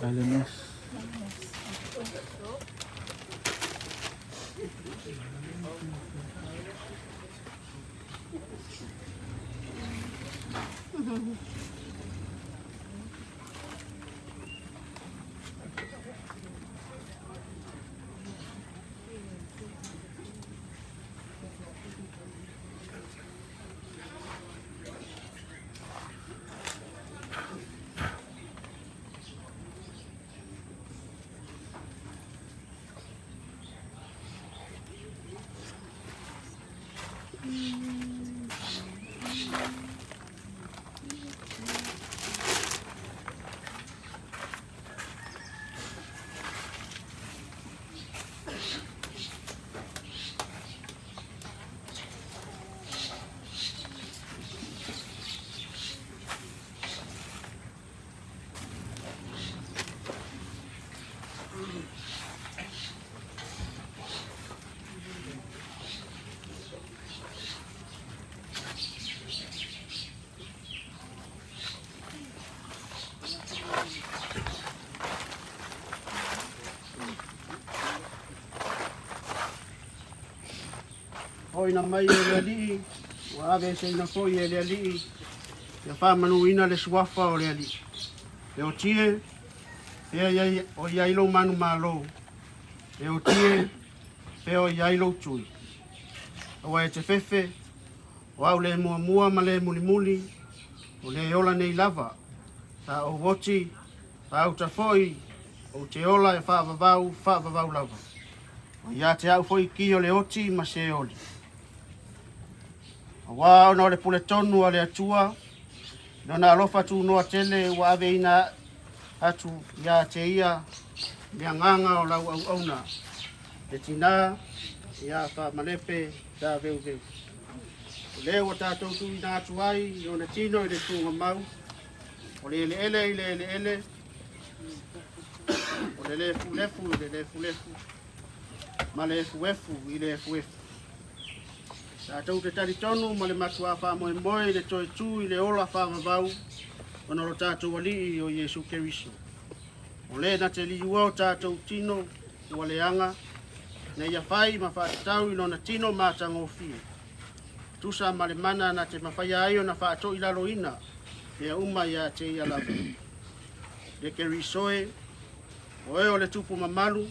Alanas. Fo'ina mai e le Alii, ua aveeseina foi e le Alii, ia faamanuina le Suafa o le Alii. E oti e, fea i o i ai lou manumalo, e oti e, fea o i ai lou tui. Aua e te fefe, o au le muamua ma le mulimuli, o le ola nei lava, sa ou oti, sa uta foi, ou te ola e faavavau, faavavau lava. O ia te au foi ki o le oti ma se oli. Auā ona o le puletonu a le Atua, i lona alofa tunoa tele ua aveina atu ia te ia le agaga o lau auauna, le tinā ia Faamalepe Saveuveu. O lea ua tatou tuuina atu ai i ona tino i le tugamau, o le eleele i le eleele, o le lefulefu i le lefulefu, ma le efuefu i le efuefu. Tatou te talitonu ma le matuā faamoemoe i le toe tū i le ola faavavau ona o lo tatou Alii o Iesu Keriso. O le na te liua o tatou tino ua leaga, ina ia fai ma faatatau i lona tino matagofie, tusa ma le mana na te mafaia ai ona faatoilaloina mea uma ia te ia lava. Le Keriso e, o oe o le tupu mamalu,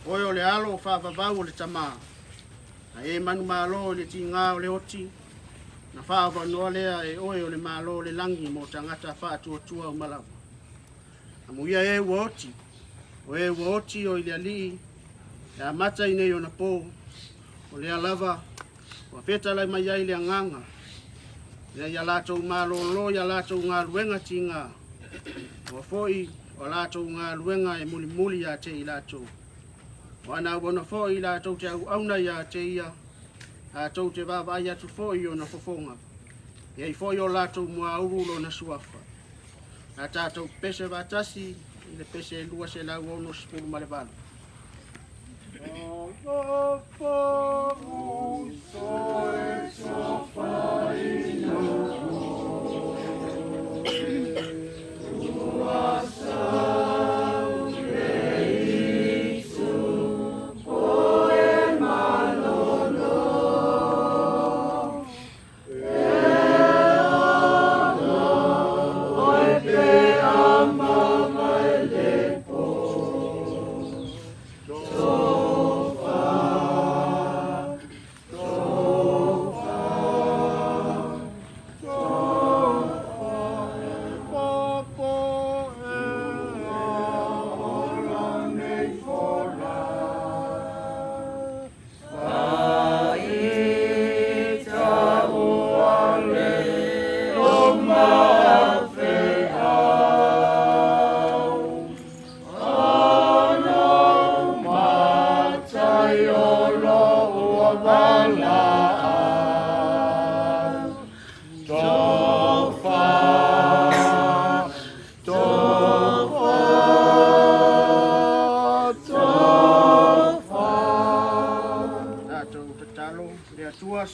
o oe o le alo faavavau o le Tamā, Na e manumalo i le tigā o le oti, na faaavanoa lea e oe o le Malo o le lagi mo tagata faatuatua uma lava. Amuia e ua oti, o e ua oti o i le Alii, e amata i nei ona po, o lea lava ua fetalai mai ai le Agaga, ina ia latou malōlō i a latou galuega tigā, aua foi o a latou galuega e mulimuli ia te i latou. O ana auauna foi latou te auauna ia te ia, latou te vaavaai atu foi i ona fofoga, e ai foi o latou muaulu lona suafa. A tatou pese faatasi i le pese 268.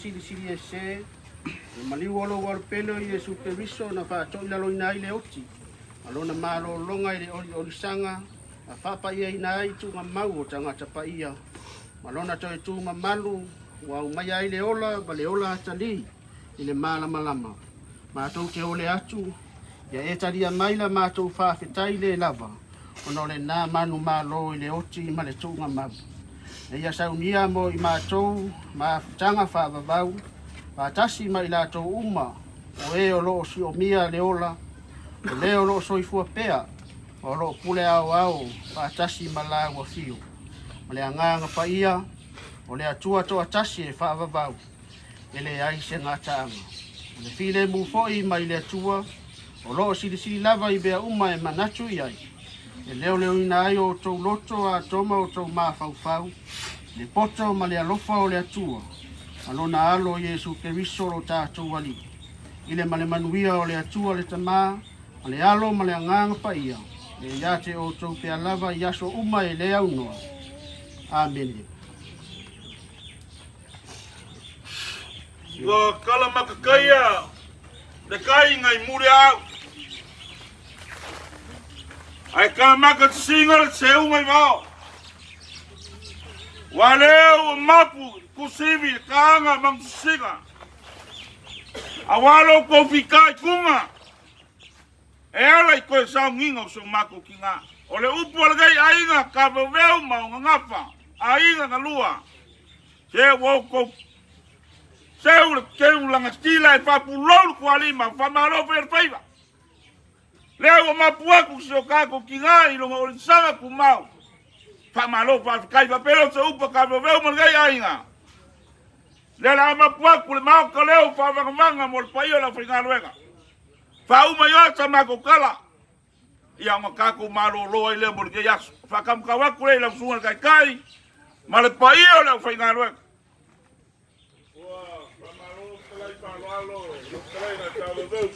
Silisili Ese, le maliu o lou Alopele o Iesu Keriso na faatoilaloina ai le oti, ma lona malologa i le oliolisaga, na faapaiaina ai tuugamau o tagata paia, ma lona toe tu mamalu, ua aumaia ai le ola ma le ola atalii i le malamalama. Matou te ole atu, ia e talia mai la matou faafetai le lava, ona o lena manumalo i le oti ma le tuugamau. E ia saunia mo i matou mafutaga faavavau, faatasi ma i latou uma, o e o lo o siomia le ola, o le o lo o soifua pea, ma o lo o pule aoao faatasi ma lau afio. Ma le agaga paia, o le Atua toatasi e faavavau, e leai se gataaga. O le filemu foi mai le Atua, o lo o silisili lava i mea uma e manatu i ai, e leoleoina ai o outou loto atoa ma outou mafaufau, le poto ma le alofa o le Atua, ma lona alo Iesu Keriso lo tatou Alii. I le ma le manuia o le Atua le Tamā, ma le alo ma le agaga paia, e ia te outou pea lava i aso uma e le aunoa. Amene. Ua kala makakaia le kaiga i Muliau. Ae kala maka tisinga le seuga i vao. Ua leu ua mapu kusivi le kaanga mangusiga. Aua lo kou fika i kuga. E ala i koe saogiga o so makou kiga. O le upu a lenei aiga ka veuveu ma o gagafa, aiga galua. Se ua outou seu le keu lagatila e faapulou le tualima, faamalo fai o le faiva. Lea ua mapu atu si o tatou tiga i lona olisaga tumau. Faamalo faafetai faapea se upu a ka veuveu ma lenei aiga. Lea le a mapu atu le maota leo faavagavaga mo le paia o le aufaigaluega. Faauma i ota matou tala. Ia ona tatou malolo ai lea mo lenei aso. Faatamatau atu lea i lau susuga i le Taitai ma le paia o le aufaigaluega. Ua faamalo fetalai faaaloalo lau fetalaiga Talaveu.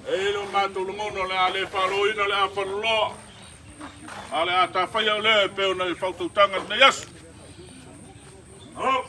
E i ai lo matou lagona o le a le faaloina le a faloloa, a o le a tafaia o lea e pei ona i faautautaga i lenei aso. Malo.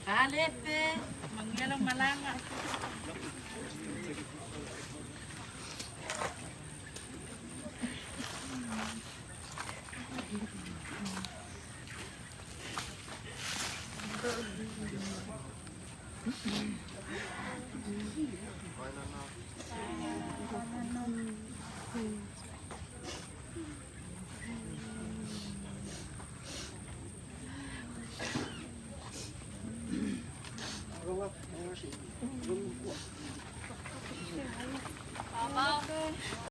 Alepe, manuia lau malaga.